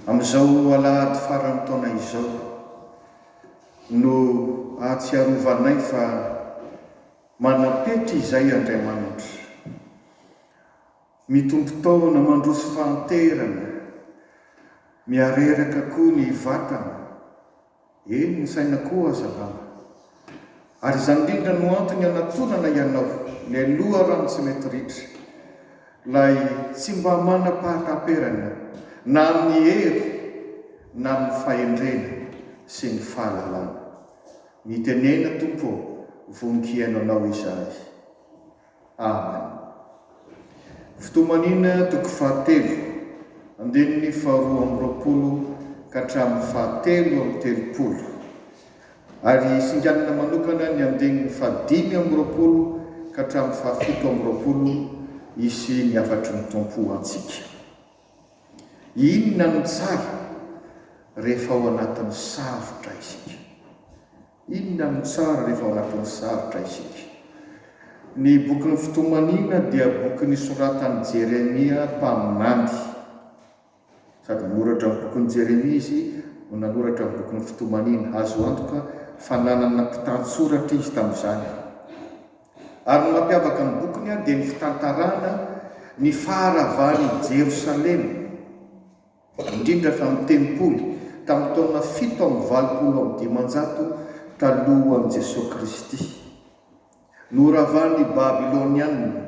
Amin'izao alahady faran'ny taona izao no ahatsiarovanay fa manam-petra izay Andriamanitra. Mitombo taona, mandroso fahanterana, mihareraka koa ny vatana. Eny, ny saina koa aza angamba. Ary izany indrindra no antony anatonana ianao, ilay loharano tsy mety ritra, ilay tsy mba manam-pahataperana na amin'ny hery na amin'ny fahendrena sy ny fahalalana. Mitenena, Tompo ô, vonon-kihaino Anao izahay. Amen. Fitomaniana toko fahatelo, andininy faharoa amby roapolo ka hatramin'ny fahatelo amby telopolo. Ary singanina manokana ny andininy fahadimy amby roapolo ka hatramin'ny fahafito amby roapolo hisy ny hafatry ny Tompo ho antsika. Inona no tsara rehefa ao anatin'ny sarotra isika? Inona no tsara rehefa ao anatin'ny sarotra isika? Ny bokin'ny Fitomaniana dia boky nisoratan'i Jeremia mpaminany. Sady nanoratra ny bokin'i Jeremia izy no nanoratra ny bokin'ny Fitomaniana. Azo antoka fa nanana mpitantsoratra izy tamin'izany. Ary ny mampiavaka ny bokiny dia ny fitantarana ny faharavan'i Jerosalema. indrindra fa ny tempoly, tamin'ny taona 587 talohan'i Jesoa Kristy. Noravan'ny Babylonianina,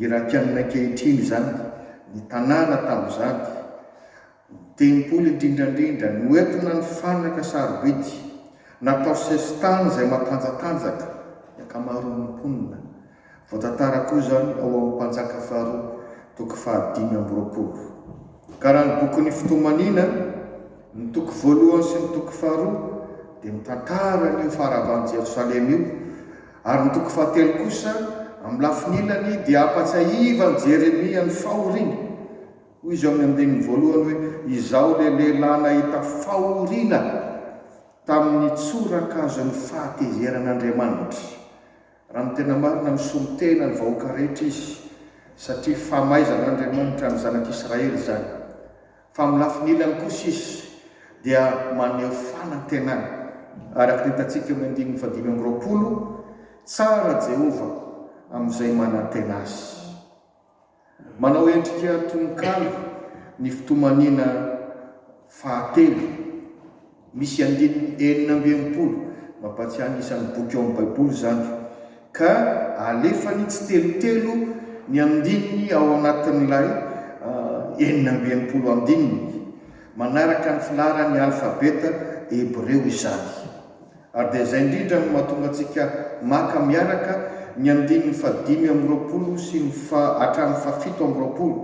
Irakianina ankehitriny izany, ny tanàna tamin'izany. Ny tempoly indrindrandrindra, noentina ny fanaka sarobidy, natao sesitany izay matanjatanjaka ny ankamaroan'ny mponina. Voatantara koa izany ao amin'ny Mpanjaka Faharoa, toko fahadimy amby roapolo. Ka raha ny bokin'ny Fitomaniana, ny toko voalohany sy ny toko faharoa dia mitantara an'io faharavan'i Jerosalema io, ary ny toko fahatelo kosa, amin'ny lafiny ilany, dia ampatsiahivan'i Jeremia ny fahoriana. Hoy izy ao amin'ny andininy voalohany hoe, Izaho ilay lehilahy nahita fahoriana tamin'ny tsorakazon'ny fahatezeran'Andriamanitra. Raha ny tena marina, misolo tena ny vahoaka rehetra izy, satria famaizan'Andriamanitra ny zanak'Israely izany. Fa amin'ny lafiny ilany kosa izy dia maneho fanantenana, araka ny hitantsika eo amin'ny andininy fahadimy amby roapolo, Tsara Jehovah amin'izay manantena azy. Manao endrika tononkalo ny fitomaniana fahatelo. Misy andininy 66, mampahatsiahy ny isan'ny boky ao amin'ny Baiboly izany, ka alefany tsitelotelo ny andininy ao anatin'ilay 66 andininy. Manaraka ny filaharan'ny alfabeta hebreo izany. Ary dia izay indrindra no mahatonga antsika maka miaraka ny andininy fahadimy amby roapolo sy ny faha hatramin'ny fahafito amby roapolo,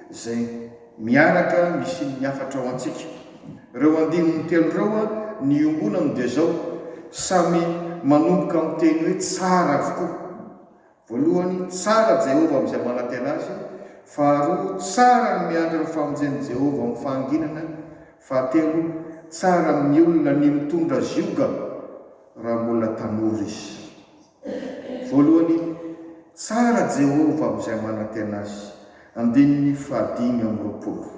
izay miaraka misy ny hafatra ho antsika. Ireo andininy telo ireo ny iombonany dia izao, samy manomboka amin'ny teny hoe tsara avokoa. Voalohany, tsara Jehovah amin'izay manantena azy. Faharoa, tsara ny miandry ny famonjen'i Jehovah amin'ny fahanginana. Fahatelo, tsara amin'ny olona ny mitondra zioga raha mbola tanora izy. Voalohany, tsara Jehovah amin'izay manantena azy. Andininy fahadimy amby roapolo.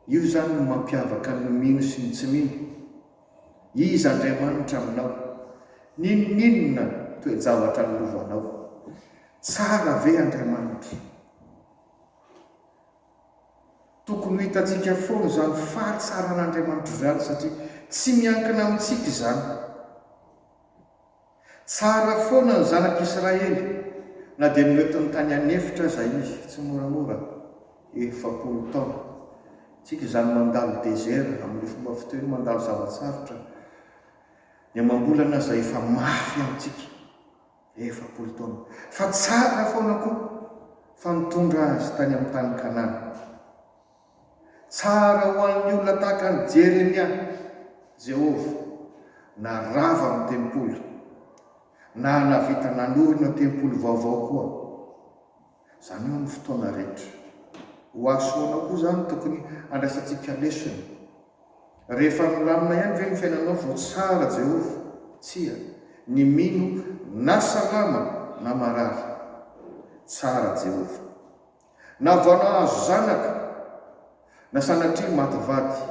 Io izany no mampiavaka ny mino sy ny tsy mino. Iza Andriamanitra aminao? N'inon'inona toe-javatra lolovanao. Tsara ve Andriamanitra? Tokony ho hitantsika foana izany fahatsaran'Andriamanitra izany satria tsy miankina amintsika izany. Tsara foana ny zanak'Israely na dia noentiny tany an'efitra aza izy, tsy moramora, 40 taona. Tsika izany mandalo désert, amin'io fomba fiteny io, mandalo zava-tsarotra, ny amam-bolana aza efa mafy amintsika, 40 taona. Fa tsara foana koa fa nitondra azy tany amin'ny tany Kanana. Tsara ho an'ny olona tahaka an'i Jeremia, Jehovah, na rava ny tempoly, na nahavita nanorina tempoly vaovao koa. Izany hoe amin'ny fotoana rehetra. Ho ahy sy ho anao koa izany tokony handraisantsika lesona. Rehefa milamina ihany ve ny fiainanao vao tsara Jehovah? Tsia. Ny mino na salama na marary. Tsara Jehovah. Na vao nahazo zanaka. Na sanatria maty vady,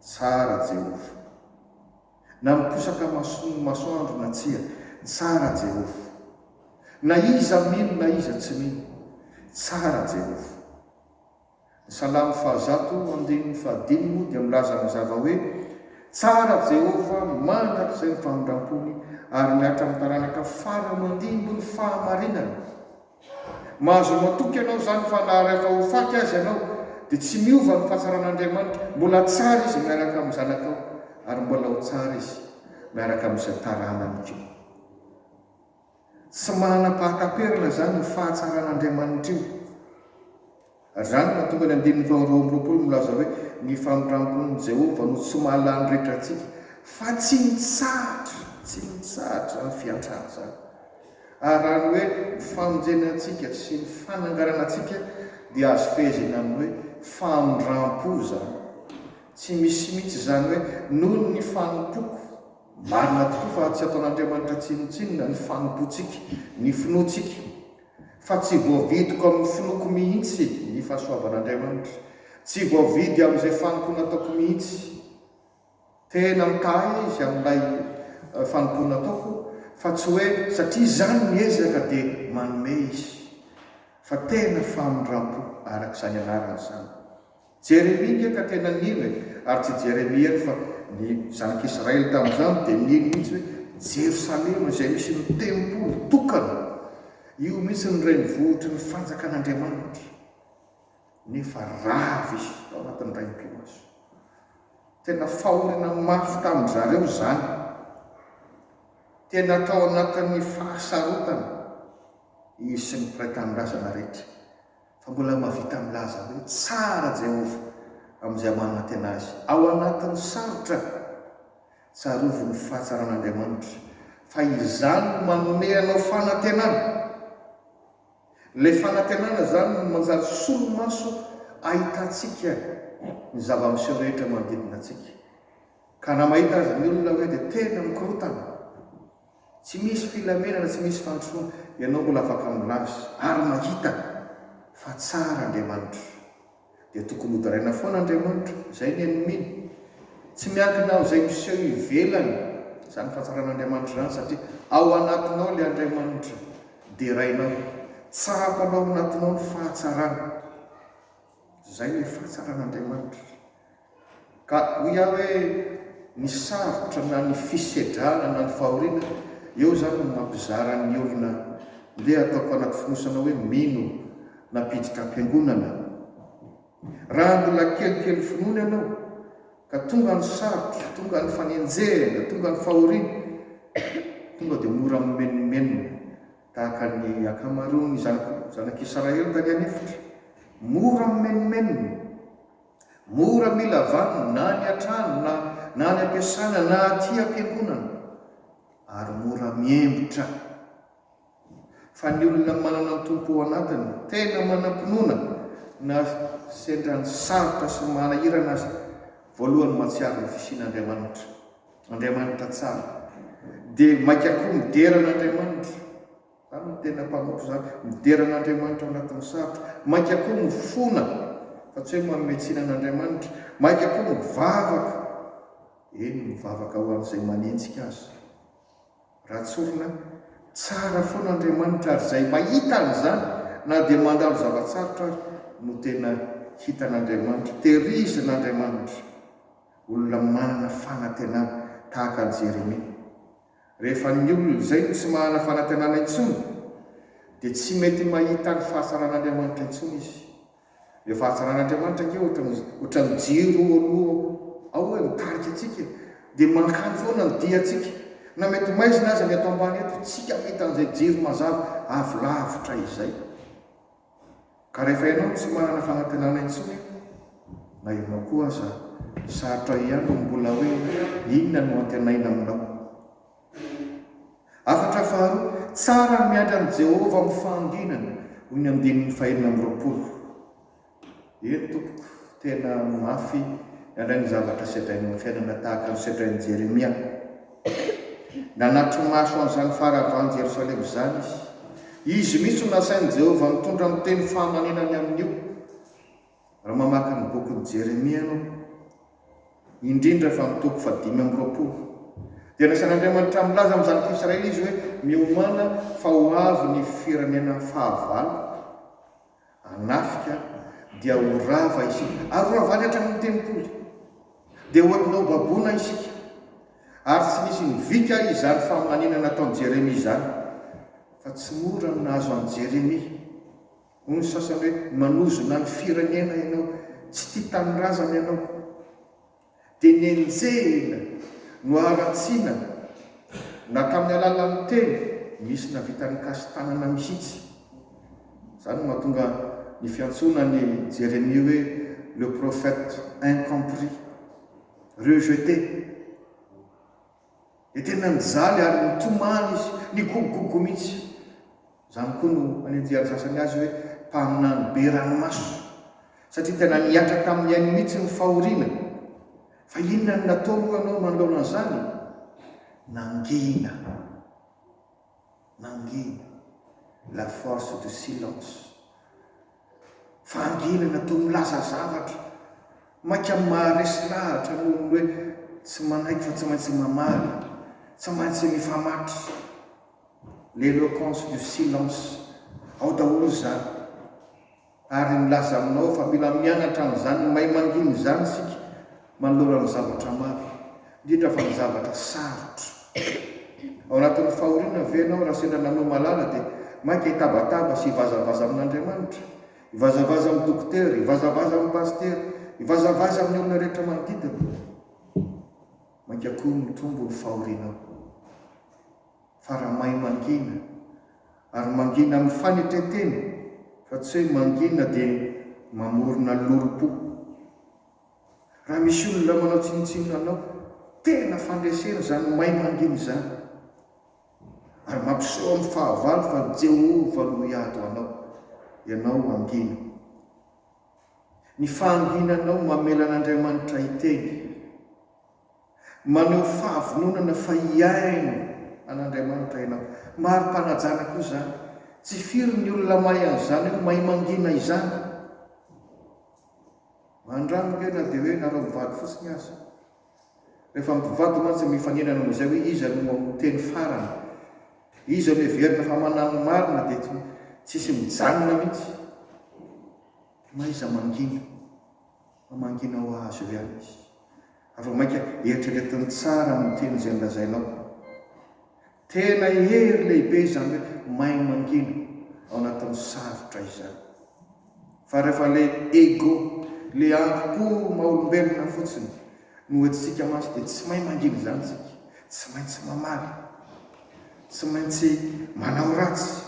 tsara Jehovah. Na miposaka maso masoandro na tsia, tsara Jehovah. Na iza mino na iza tsy mino, tsara Jehovah. Ny Salamo fahazato andininy fahadimy moa dia milaza mazava hoe, Tsara Jehovah mandrakizay ny famindram-pony, ary mihatra amin'ny taranaka fara aman-dimby ny fahamarinany. Mahazo matoky ianao izany fa na rehefa ho faty aza ianao dia tsy miova ny fahatsaran'Andriamanitra, mbola tsara Izy miaraka amin'ny zanakao ary mbola ho tsara Izy miaraka amin'izay taranany koa. Tsy manam-pahataperana izany io fahatsaran'Andriamanitra io. Ary izany no mahatonga ny andininy faha 22 milaza hoe, Ny famindram-pon'i Jehovah no tsy mahalany ritra antsika, fa tsy mitsahatra, tsy mitsahatra izany fiantrana izany. Ary raha ny hoe ny famonjena antsika sy ny fananganana antsika dia azo fehezina amin'ny hoe famindram-po izany. Tsy misy mihitsy izany hoe noho ny fanompoako. Marina tokoa fa tsy ataon'Andriamanitra tsinontsinona ny fanompoantsika, ny finoantsika. Fa tsy voavidiko amin'ny finoako mihitsy ny fahasoavan'Andriamanitra. Tsy voavidy amin'izay fanompoana ataoko mihitsy. Tena mitahy Izy amin'ilay fanompoana ataoko fa tsy hoe satria izany miezaka dia manome Izy. Fa tena famindram-po araka izany anarany izany. Jeremia nge ka tena nino e! Ary tsy Jeremia ihany fa ny zanak'Israely tamin'izany dia nino mihitsy hoe Jerosalema izay misy ny tempoly tokana, io mihitsy ny renivohitry ny fanjakan'Andriamanitra. Nefa rava izy tao anatin'ny indray mipi-maso. Tena fahoriana mafy tamin-dry zareo izany. Tena tao anatin'ny fahasarotana izy sy ny mpiray tanindrazana rehetra. Fa mbola mahavita milaza hoe tsara Jehovah amin'izay manantena azy. Ao anatin'ny sarotra, tsarovy ny fahatsaran'Andriamanitra, fa izany no manome anao fanantenana. Ilay fanantenana izany no manjary solomaso ahitantsika ny zava-miseho rehetra manodidina antsika. Ka na mahita aza ny olona hoe dia tena mikorontana, tsy misy filaminana, tsy misy fandrosoana, ianao mbola afaka milaza ary mahita fa tsara Andriamanitra. Dia tokony hoderaina foana Andriamanitra, izay ny an'ny mino. Tsy miankina amin'izay miseho ivelany izany fahatsaran'Andriamanitra izany satria ao anatinao ilay Andriamanitra derainao. Tsapanao ao anatinao ny fahatsarany. Izay ilay fahatsaran'Andriamanitra. Ka hoy aho hoe ny sarotra na ny fisedrana na ny fahoriana, eo izany no mampizara ny olona ndeha ataoko anaty fonosana hoe mino nampiditra am-piangonana. Raha mbola kelikely finoana ianao ka tonga ny sarotra, tonga ny fanenjehana, tonga ny fahoriana, tonga dia mora mimenomenona tahaka ny ankamaroan'ny zanak'Israely tany an'efitra. Mora mimenomenona. Mora mila vanona na any an-trano na na any am-piasana na aty am-piangonana ary mora miembotra. Fa ny olona manana ny Tompo ao anatiny, tena manam-pinoana na sendra ny sarotra sy manahirana aza, voalohany mahatsiaro ny fisian'Andriamanitra, Andriamanitra tsara, dia maika koa midera an'Andriamanitra. Izany no tena mpanompo izany, midera an'Andriamanitra ao anatin'ny sarotra, mainka koa mifona fa tsy hoe manome tsiny an'Andriamanitra, mainka koa mivavaka, eny mivavaka ho an'izay manenjika aza. Raha tsorina, tsara foana Andriamanitra ary izay mahita an'izany na dia mandalo zava-tsarotra ary no tena hitan'Andriamanitra, tehirizin'Andriamanitra, olona manana fanantenana tahaka an'i Jeremia. Rehefa ny olona izay no tsy manana fanantenana intsony dia tsy mety mahita ny fahatsaran'Andriamanitra intsony izy. Ilay fahatsaran'Andriamanitra ange ohatran'ny ohatran'ny jiro aloha ao hoe mitarika antsika e. Dia mankany foana ny diantsika. Na mety maizina aza ny ato ambany eto, tsika mahita an'izay jiro mazava avy lavitra izay. Ka rehefa ianao no tsy manana fanantenana intsony, na ianao koa aza sarotra ihany no mbola hoe inona no antenaina aminao. Hafatra faharoa, tsara ny miandry an'i Jehovah amin'ny fahanginana, hoy ny andininy fahenina amby 20. Eny tompoko, tena mafy indraindray ny zavatra sedraina eo amin'ny fiainana tahaka ny sedrain'i Jeremia. Nanatri-maso an'izany faharavan'i Jerosalema izany izy. Izy mihitsy no nasain'i Jehovah nitondra ny teny fahamarinany amin'io. Raha mamaky ny bokin'i Jeremia ianao, indrindra fa ny toko fahadimy amby 20, dia nasain'Andriamanitra milaza amin'ny zanak'Israely izy hoe, Miomàna fa ho avy ny firenena fahavalo hanafika, dia ho rava isika, ary ho ravany hatramin'ny tempoly. Dia hoentina ho baboina isika. Ary tsy nisy nivika izany faminaniana nataon'i Jeremia izany, fa tsy mora ny nahazo an'i Jeremia. Hoy ny sasany hoe, Manozona ny firenena ianao, tsy tia tanindrazana ianao. Dia nenjehina, noharatsiana, na tamin'ny alalan'ny teny, misy nahavita nikasi-tanana mihitsy. Izany no mahatonga ny fiantsoana an'i Jeremia hoe le prophète incompris, rejeté. Dia tena nijaly ary nitomany izy, nigogogogo mihitsy. Izany koa no anenjehan'ny sasany azy hoe mpaminany be ranomaso, satria tena nihatra tamin'ny ainy mihitsy ny fahoriana. Fa inona no nataony hoy ianao manoloana an'izany? Nangina. Nangina. La force du silence. Fahanginana toa milaza zavatra, mainka maharesy lahatra noho ny hoe tsy manaiky fa tsy maintsy mamaly, tsy maintsy mifamatra. L'éloquence du silence. Ao daholo izany. Ary milaza aminao fa mila mianatra an'izany mahay mangina izany isika manoloana ny zavatra maro, indrindra fa ny zavatra sarotra. Ao anatin'ny fahoriana ve ianao raha sendra namoy malala dia mainka hitabataba sy hivazavaza amin'Andriamanitra, hivazavaza amin'ny dokotera, hivazavaza amin'ny pasitera, hivazavaza amin'ny olona rehetra manodidina? Mainka koa mitombo ny fahorianao. Fa raha mahay mangina, ary mangina amin'ny fanetren-tena, fa tsy hoe mangina dia mamorona lolompo. Raha misy olona manao tsinontsinona anao, tena fandresena izany mahay mangina izany. Ary mampiseho amin'ny fahavalo fa Jehovah no hiady ho anao. Ianao mangina. Ny fahanginanao mamela an'Andriamanitra hiteny. Maneho fahavononana fa hihaino an'Andriamanitra ianao. Mari-panajana koa izany. Tsy firy ny olona mahay an'izany hoe mahay mangina izany. Mandrano nge na dia hoe nareo mivady fotsiny aza. Rehefa mpivady mantsy mifaninana amin'izay hoe iza no miteny farany, iza no heverina fa manana ny marina dia tsisy mijanona mihitsy. Mahaiza mangina. Fa mangina ho azy eo ihany izy. Ary vao mainka eritreretiny tsara ny teny izay nolazainao. Tena hery lehibe izany hoe mahay mangina ao anatin'ny sarotra izany. Fa rehefa ilay ego, ilay ambo-po maha olombelona fotsiny no entintsika mantsy dia tsy mahay mangina izany isika. Tsy maintsy mamaly. Tsy maintsy manao ratsy.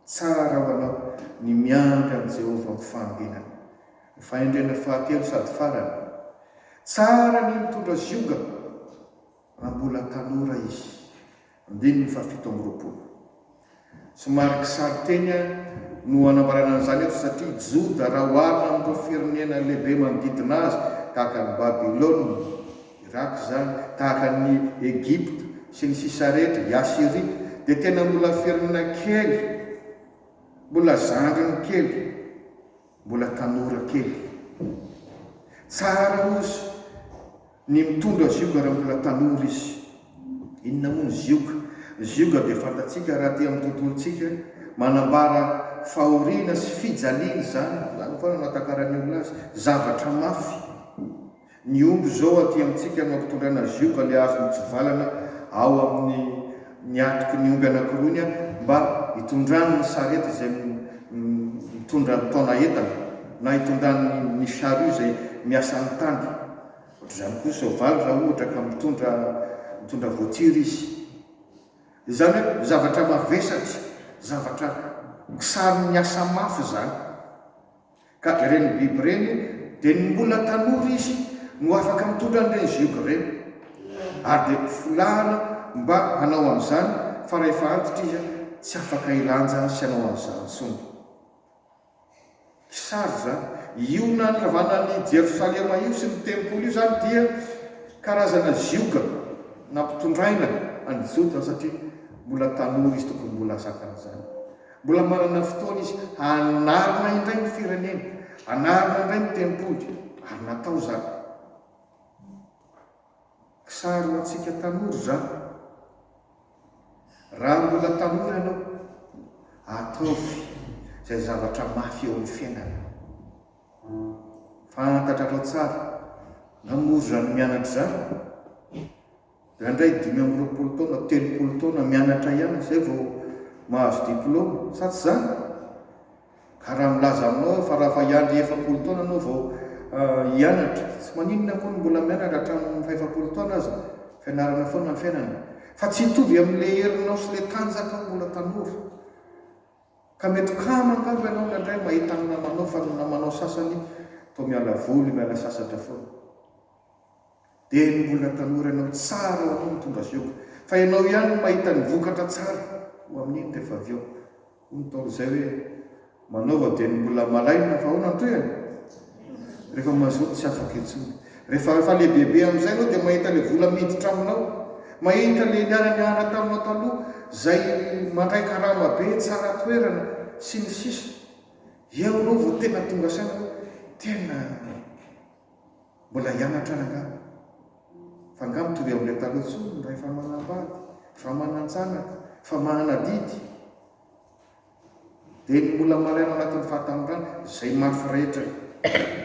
Tsara ho anao ny miandry an'i Jehovah amin'ny fahanginana. Ny fahendrena fahatelo sady farany, Tsara ny mitondra zioga raha mbola tanora izy. Andininy fahafito amby 20. Somary kisariteny no anambarana an'izany eto satria Joda raha oharina amin'ireo firenena lehibe manodidina azy tahaka an'i Babylona, Irak izany, tahaka an'i Egypta, sy ny sisa rehetra, i Asyria, dia tena mbola firenena kely, mbola zandriny kely, mbola tanora kely. Tsara hozy ny mitondra zioga raha mbola tanora izy. Inona moa ny zioga? Ny zioga dia fantatsika raha aty amin'ny tontolontsika, manambara fahoriana sy fijaliana izany, izany foana no ahatakaran'ny olona azy, zavatra mafy. Ny omby izao aty amintsika no ampitondrana zioga le azo mitsivalana ao amin'ny ny atoky ny omby anakiroa iny mba hitondrany ny sarety izay mitondra ny taona entana na hitondrany ny charrue izay miasa ny tany. Ohatr'izany koa soavaly raha ohatra ka mitondra mitondra voiture izy. Izany hoe zavatra mavesatra, zavatra kisarin'ny asa mafy izany. Ka ireny biby ireny dia ny mbola tanora izy no afaka mitondra an'ireny zioga ireny. Ary dia folahana mba hanao an'izany fa rahefa antitra izy tsy afaka hilanja sy hanao an'izany intsony. Kisary izany. Io nandravana an'i Jerosalema io sy ny tempoly io izany dia karazana zioga nampitondraina an'i Joda satria mbola tanora izy tokony mbola hahazaka an'izany. Mbola manana fotoana izy hanarina indray ny firenena. Anarina indray ny tempoly, ary natao izany. Kisary ho antsika tanora izany. Raha mbola tanora ianao, ataovy izay zavatra mafy eo amin'ny fiainana. Fantatrareo tsara, na moa izany mianatra izany, indraindray 25 taona, 30 taona mianatra ihany izay vao mahazo diplaoma, sa tsy izany? Ka raha milaza aminao aho fa raha fa hiandry 40 taona ianao vao hianatra, tsy maninona akory ny mbola mianatra hatramin'ny fahefapolo taona aza, fianarana foana ny fiainana. Fa tsy hitovy amin'ilay herinao sy ilay tanjakao mbola tanora. Ka mety kamo angamba ianao indraindray mahita ny namanao fa ny namanao sasany toa miala voly, miala sasatra foana. Dia ny mbola tanora ianao tsara ho anao mitondra zioga. Fa ianao ihany no mahita ny vokatra tsara ho amin'iny rehefa avy eo. Hoy ny Ntaolo izay hoe, Manaova dia ny mbola malaina fa ahoana ny tohiny? Rehefa mazoto tsy afaka intsony. Rehefa efa lehibebe amin'izay ianao dia mahita ilay vola miditra aminao. Mahita ilay niara-nianatra taminao taloha izay mandray karama be, tsara toerana, sy ny sisa. Eo ianao vao tena tonga saina hoe tena mbola hianatra ary angaha. Fa angaha mitovy amin'ilay taloha intsony raha efa manambady, efa manan-janaka, efa manana adidy. Dia ny mbola malaina ao anatin'ny fahatanorana, izay mafy rehetra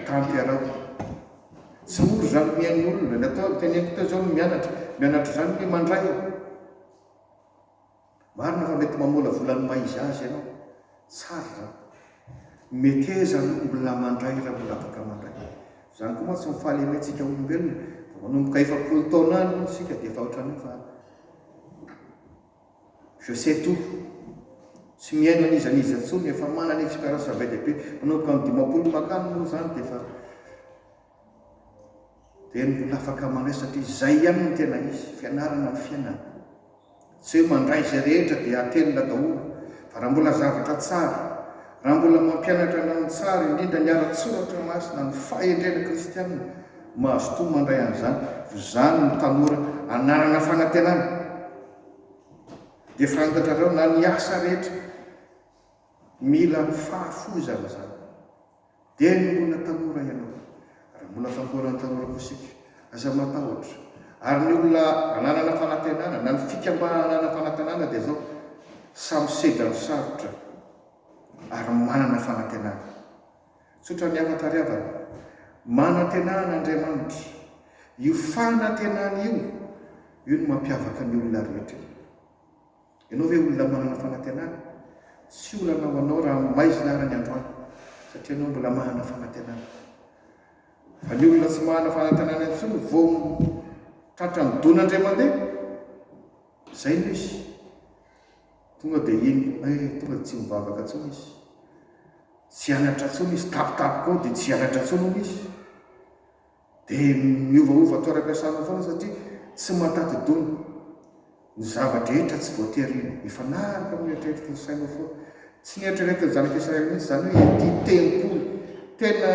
tanteraho. Tsy mora izany mihaino olona, ny atao, teneniko teo izao ny mianatra, mianatra izany ny mandray. Marina fa mety mamolavola ny maha izy azy ianao, tsara izany. Meteza aloha mbola mandray raha mbola afaka mandray. Izany koa mantsy ny fahalementsika olombelona, vao manomboka 40 taona any isika dia efa ohatran'ny hoe fa Je sais tout. Tsy mihaino an'iza n'iza intsony, efa manana expérience be dia be. Manomboka amin'ny 50 mankany moa izany dia efa dia ny mbola afaka mandray satria izay ihany no tena izy, fianarana ny fiainana. Tsy hoe mandray izay rehetra dia atelina daholo, fa raha mbola zavatra tsara, raha mbola mampianatra anao ny tsara, indrindra ny ara-tsoratra masina, ny fahendrena kristianina, mazotoa mandray an'izany, fa izany no tanora ananana fanantenana. Dia fantatrareo na ny asa rehetra mila fahafoizana izany. Dia ny mbola tanora ianao. Raha mbola fampihoaran'ny tanora koa isika, aza matahotra. Ary ny olona ananana fanantenana na ny fikambanana ananana fanantenana dia izao, samy sedra ny sarotra ary manana fanantenana. Tsotra ny hafatra ry havana. Manantena an'Andriamanitra. Io fanantenana io, io no mampiavaka ny olona rehetra. Ianao ve olona manana fanantenana? Tsy olana ho anao raha maizina ara ny androany, satria ianao mbola manana fanantenana. Fa ny olona tsy manana fanantenana intsony vao tratran'ny dona indray mandeha, izay no izy. Tonga dia iny, eh, tonga dia tsy mivavaka intsony izy. Tsy hianatra intsony izy, tampotampoka ao dia tsy hianatra intsony hono izy. Dia miovaova toeram-piasana foana satria tsy mahataty dona. Ny zava-drehetra tsy voatery hifanaraka amin'ny eritreretin'ny sainao foana. Tsy nieritreretin'ny zanak'Israely mihitsy izany hoe ity tempoly. Tena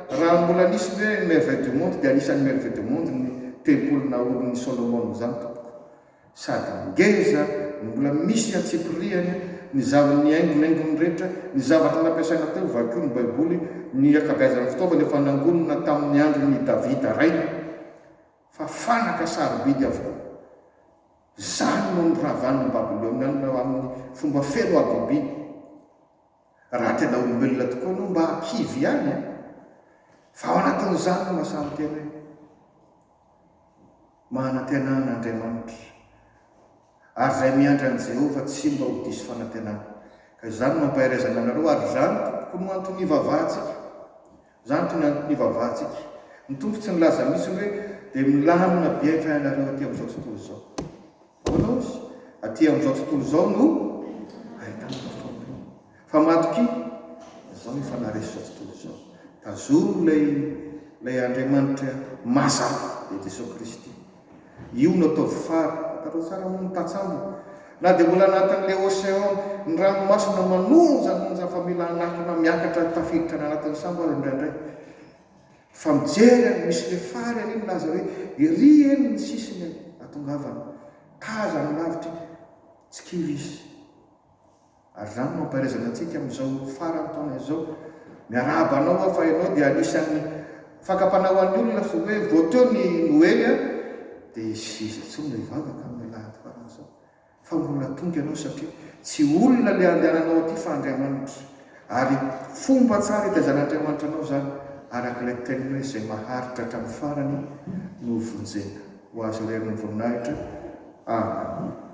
raha mbola nisy ny hoe merveille du monde dia anisan'ny merveille du monde ny tempoly naorin'i Solomona izany tompoko. Sady ngeza no mbola misy antsipirihany ny zava ny haingonaingony rehetra, ny zavatra nampiasaina teo, vakio ny baiboly, ny ankabeazan'ny fitaovana efa nangonina tamin'ny andron'i Davida rainy, fa fanaka sarobidy avokoa. Izany no noravan'ny Babylonianina amin'ny fomba feno habibiana. Raha tena olombelona tokoa ianao mba kivy ihany an! Fa ao anatin'izany no mahasahy miteny hoe. Manantena an'Andriamanitra, ary izay miandry an'i Jehovah tsy mba ho diso fanantenana. Ka izany no ampaherezana anareo, ary izany, tompoko, no antony ivavahantsika. Izany no antony ivavahantsika. Ny Tompo tsy nilaza mihitsy hoe, Dia milamina be ny fiainanareo aty amin'izao tontolo izao. Ahoana hozy? Aty amin'izao tontolo izao no ahitana fahoriana. Fa matokia, izaho efa naharesy izao tontolo izao. Tazomy ilay ilay Andriamanitra mazava, dia Jesoa Kristy. Io no ataovy fara. Fantatrao tsara moa ny tatsambo. Na dia mbola anatin'ilay océan, ny ranomasina manonjanonja fa mila hanakona miakatra tafiditra any anatin'ny sambo aza indraindray. Fa mijery any, misy le fary ary milaza hoe ery eny ny sisiny atongavana. Tazano lavitra iny. Tsy kivy izy. Ary izany no ampaherezana antsika amin'izao faran'ny taona izao. Miarahaba anao aho fa ianao dia anisan'ny fakam-panahy ho an'ny olona fa hoe vao teo ny Noely a, dia iza intsony no hivavaka amin'ny alahady farany izao? Fa mbola tonga ianao satria tsy olona ilay andehananao aty fa Andriamanitra. Ary fomba tsara itaizan'Andriamanitra anao izany araka ilay teniny hoe izay maharitra hatramin'ny farany no vonjena. Ho Azy irery ny voninahitra. Amen.